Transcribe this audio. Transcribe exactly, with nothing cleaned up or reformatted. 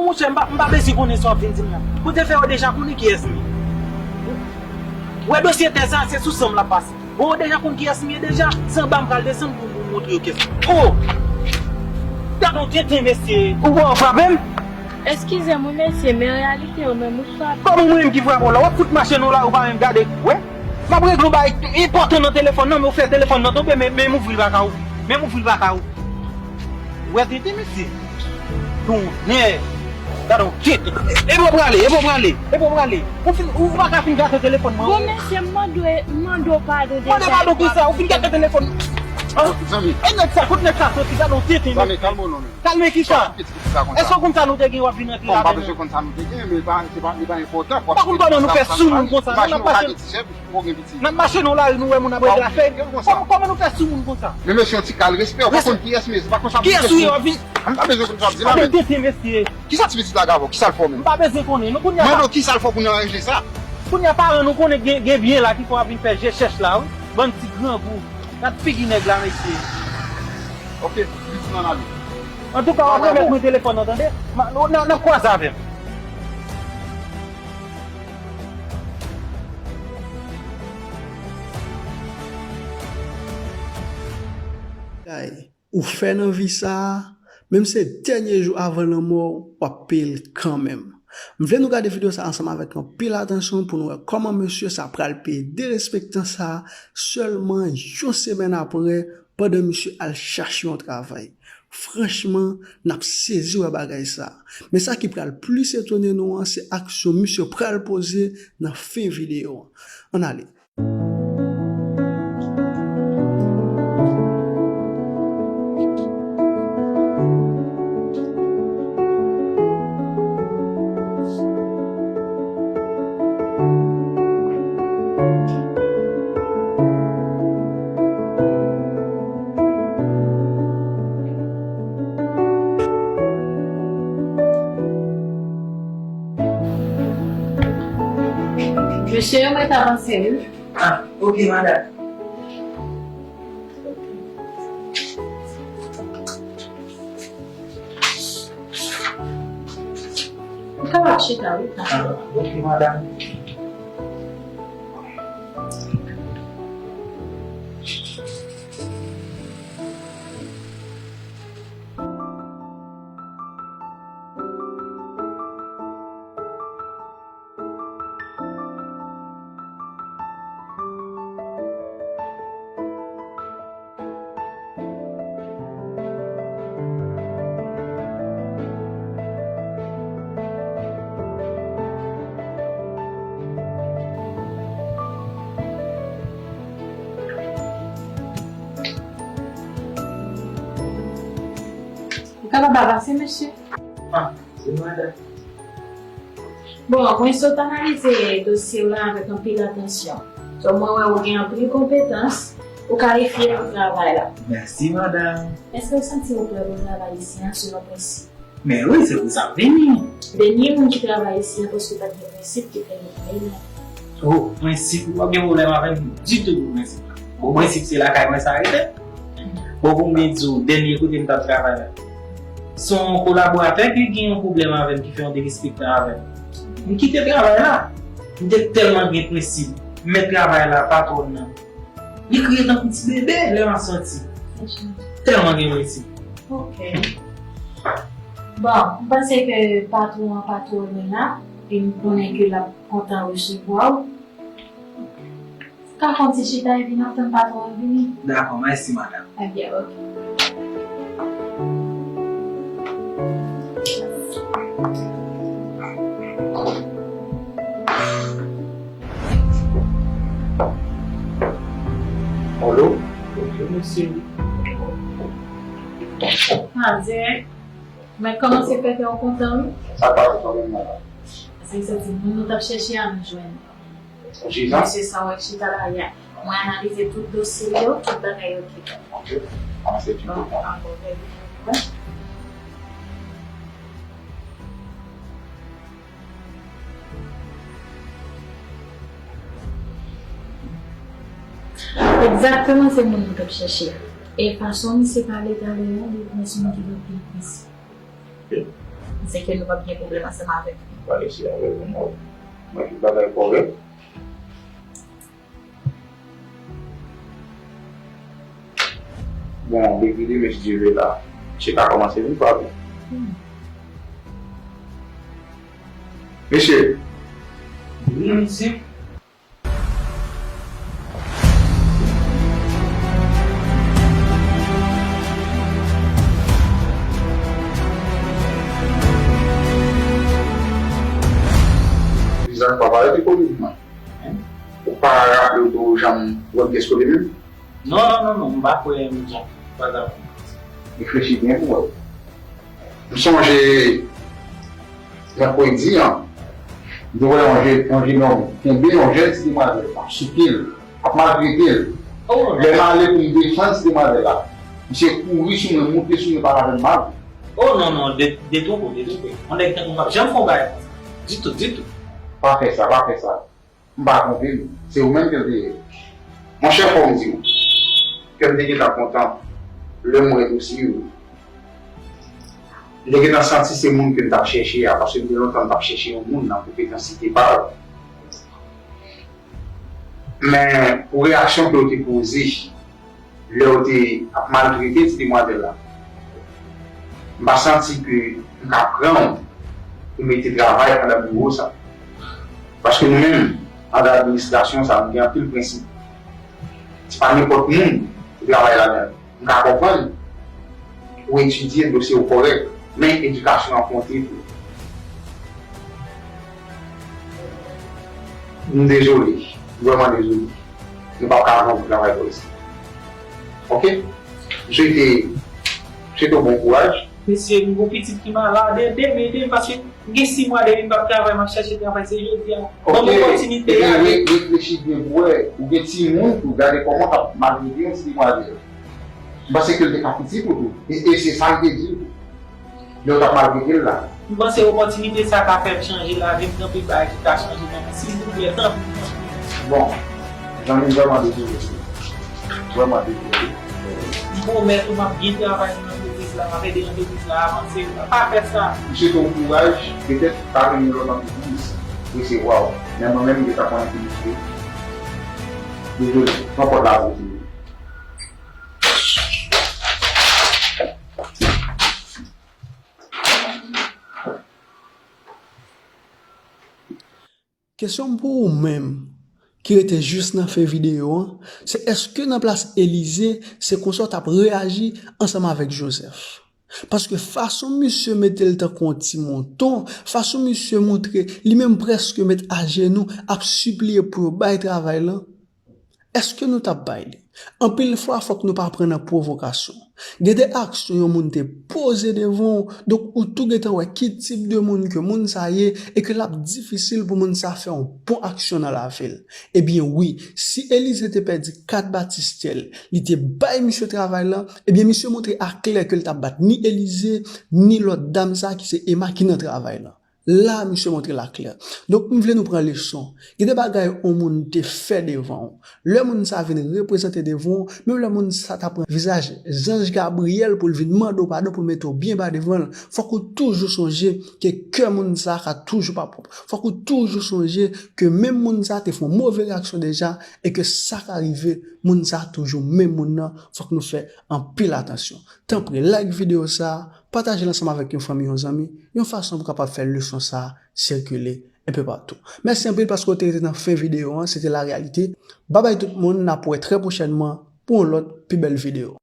Monchè, m pa, m pa bezwen konnen sa w ap vin di m nan. Ou te fè yo deja konnen kiyès m ye. Ou wè dosye tè sa, se sou san m l ap pase. Bon, yo deja konn kiyès m ye deja. Se anba m pral desann pou m montre yo kiyès m ye. Oh! Gade yon tenten, mesye. Ou wè w frape m? Eskize m wi, mesye, men reyalite yo menm ou frape. Kòman mwen menm ki frape w la? W ap fout mache nan lari, ou pa menm gade. Wè? M ap regle yon bagay enpòtan nan telefòn nan, men ou fè telefòn nan tonbe, men, men m ouvri l pa ka ouvri. Men m ouvri l pa ka ouvri. Ou wè tenten, mesye? Tonnè! Gade yon tenten. E, e bon prale, e bon prale, e bon prale. Ou fin, ou, ou pa ka fin gate telefòn mwen. Bon, mesye, m mande w, m mande w padon deja. Mande padon kisa? Ou fin gate telefòn. Zanmi. E nèg sa, kot nèg sa soti? Gade yon tenten, mesye. Zanmi, kalme w non, men. Kalme kisa? Èske w konn sa nou te gen w ap vin antre la? Bon, m pa bezwen konn sa nou te gen, men li pa, se pa, li pa enpòtan. Pa konn kòman nou fè sou moun konsa. N ap mache nan lari, nou wè moun ap regle afè. Kòman, kòman nou fè sou moun konsa? Men mesye, yon ti kal respè, ou pa konn kiyès m ye, se pa konsa pou kiyès ou ye, w ap vin. M pa bezwen konn sa w ap di la, men. Tenten, mesye. Kisa ti pitit la gen avè w? Kisa l fè w menm? M pa bezwen konnen. Nou kounye a. Mande w kisa l fè w pou nou aranje sa. Kounye a paran nou konnen gen, gen byen la ki fè w ap vin fè je chèch la, wi. Bann ti grangou. Gad figi nèg la, mesye. Ok, vin nan lari. Antouka, w ap remèt mwen telefòn nan, tande? N ap kwaze avè m. Kay, ou fè nan vi sa a, menm se dènye jou avan lanmò w, w ap peye l kanmenm. M vle nou gade videyo sa a ansanm avèk anpil atansyon pou nou wè kòman mesye sa a pral peye derespektan sa a sèlman yon semèn apre, pandan misye al chache yon travay. Franchman, n ap sezi wè bagay sa a. Men sa ki pral plis etone nou an, se aksyon misye pral poze nan fen videyo an. Ann ale. Mesye, mwen ta panse wi. Ah, ok, madanm. Ou kapab chita, wi, papa. Ah, ok, madanm. Ou kapab avanse, mesye. Ah, se madanm. Bon, mwen sot analize dosye w la avèk anpil atansyon. So, mwen wè ou gen anpil konpetans, ou kalifye pou travay la. Mèsi, madanm. Èske w santi w prè pou travay isi a selon prensip? Men wi, se pou sa m vini. Dènye moun ki travay isi a paske pa t gen prensip ki fè yo voye l. Oh, prensip, ou p ap gen pwoblèm avè m ditou pou prensip la. Bon, prensip se lakay mwen sa rete. Bon, pou m byen di w, dènye kote m t ap travay la, se yon kolaboratè ki gen yon pwoblèm avè m, ki fè yon derespektan avè m. M kite travay la. M te tèlman gen prensip. Mèt travay la, patwòn nan, li kriye tankou ti bebe lè m ap soti. Tèlman gen prensip. Ok. Bon, m panse ke patwon an pa twò lwen la, e m konnen ke l ap kontan resevwa w. Ka fè yon ti chita epi n ap tann patwon an vini. Dakò, mèsi, madanm. Ebyen, ok. Alo? Bonjou, mesye. Ah, dirèk. Men kòmanse fè kè w kontan, wi. Sa pa kontan menm, madanm. Paske m santi moun nou t ap chèche a, nou jwenn. Ou chita? Mesye sa w wè k chita la, ya. Mwen analize tout dosye yo, tout bagay oke. Oke. Ann se ti bon, bon. An bon, vèy. Egzakteman, se moun nou t ap chèche a. E fason misye pale talè a, li pran sou moun ki gen anpil prensip. se ke nou p ap gen pwoblèm ansanm avèk li. Pale si avèk ou, mwen. Mwen tout bagay kòrèk. Bon, depi demen, si Dye vle la, misye ka kòmanse vin pa vre. Mesye. Wi, mesye. Vizaj pa parèt enkonni pou mwen. Ou pa raple w tou janm wè m kès kote menm? Non, non, non, non, m pa kwè m janm. Pa dakò. Reflechi byen pou wè. M sonje mèkredi an, m te wè yon je-, yon jenòm kenbe yon jèn ti demwazèl, ap souke l, ap maltrete l. Oh, lè m ale pou m defann ti demwazèl la, misye kouri sou mwen, monte sou mwen, pale avè m mal. Oh, non, non, de-, detwonpe w, detwonpe w. Yon nèg tankou w p ap janm fè yon bagay konsa. Ditou, ditou. Pa fè sa, pa fè sa. M pa twonpe m, se ou menm ke l te ye. Monchè, fò m di w, kè m te gentan kontan lè m wè dosye yo. M te gentan santi se moun ke m t ap chèche a, paske m te lontan m t ap chèche yon moun nan konpetansite pa l. Men, pou reyaksyon ke w te poze, lè w te ap maltrete ti demwazèl la, m pa santi ke m ka pran w pou mete travay anndan biwo sa. Paske nou menm, anndan administrasyon sa, nou gen anpil prensip. Se pa nenpòt moun pou travay ladan l. M ka konprann ou etidye dosye w kòrèk, men edikasyon an konte tou. M dezole, m vrèman dezole. Nou p ap ka avanse travay pou lenstan. Oke? M swete, m swete w bon kouraj. Mesye, m gon pitit ki malad, ede m, ede m, paske m gen sis mwa depi m p ap travay, m ap chèche travay, se jodi a. Ban m opòtinite a. Ebyen, re-, reflechi byen pou wè, ou gen timoun tou, gade kòman w t ap maltrete yon ti demwazèl. M panse ke l te ka pitit ou tou. E, e se sa l te di w tou. Lè w t ap maltrete l la. M panse opòtinite sa ka fè m chanje lavi m, tanpri bagay ki ka chanje nan mwen. Silvouplè, tanpri, tanpri. Bon, zanmi m vrèman dezole. Vrèman dezole. M pwomèt ou m ap byen travay nan antrepriz la, m ap ede antrepriz la avanse. Pa fè sa. M swete w kouraj, petèt pa gen yon lòt antrepriz resevwa w. Men mwen menm, m gentan konnen ki misye. Dezole, pran pòt la pou ou. Kesyon m pou ou menm ki rete jis nan fen videyo an, se èske nan plas Elize, se konsa w t ap reyaji ansanm avèk Joseph? Paske fason misye mete l tankou yon ti mouton, fason misye montre li menm prèske met ajenou ap sipliye pou yo bay travay lan, èske nou t ap bay li? Anpil fwa, fòk nou pa pran nan pwovokasyon. Gen de aksyon yon moun te poze devan w, donk ou tou gentan wè ki tip de moun ke moun sa ye e ke l ap difisil pou moun sa fè yon bon aksyon nan lavi l. Ebyen wi, si Elize te pèdi kat batistyèl, li te bay misye travay lan, ebyen misye montre aklè ke l t ap bat ni Elize, ni lòt dam sa ki se Ema ki nan travay lan. La, misye montre l aklè. Donk, m vle nou pran leson. Gen de bagay yon moun te fè devan w. Lè moun sa vin reprezante devan w, menm lè moun sa ta pran vizaj zanj Gabriyèl pou l vin mande w padon, pou l mete w byen ba devan l, fòk ou toujou sonje ke kè moun sa ka toujou pa pwòp. Fòk ou toujou sonje ke menm moun sa te fè yon move reyaksyon deja e ke sa ka rive moun sa toujou menm moun nan. Fòk nou fè anpil atansyon. Tanpri, like videyo sa, pataje l ansanm avèk yon fanmi, yon zanmi, yon fason pou kapab fè leson sa a sikile enpe patou. Mèsi anpil paske w te rete nan fen videyo an, se te la reyalite. Babay tout moun, n ap wè trè pwochènman pou yon lòt pi bèl videyo.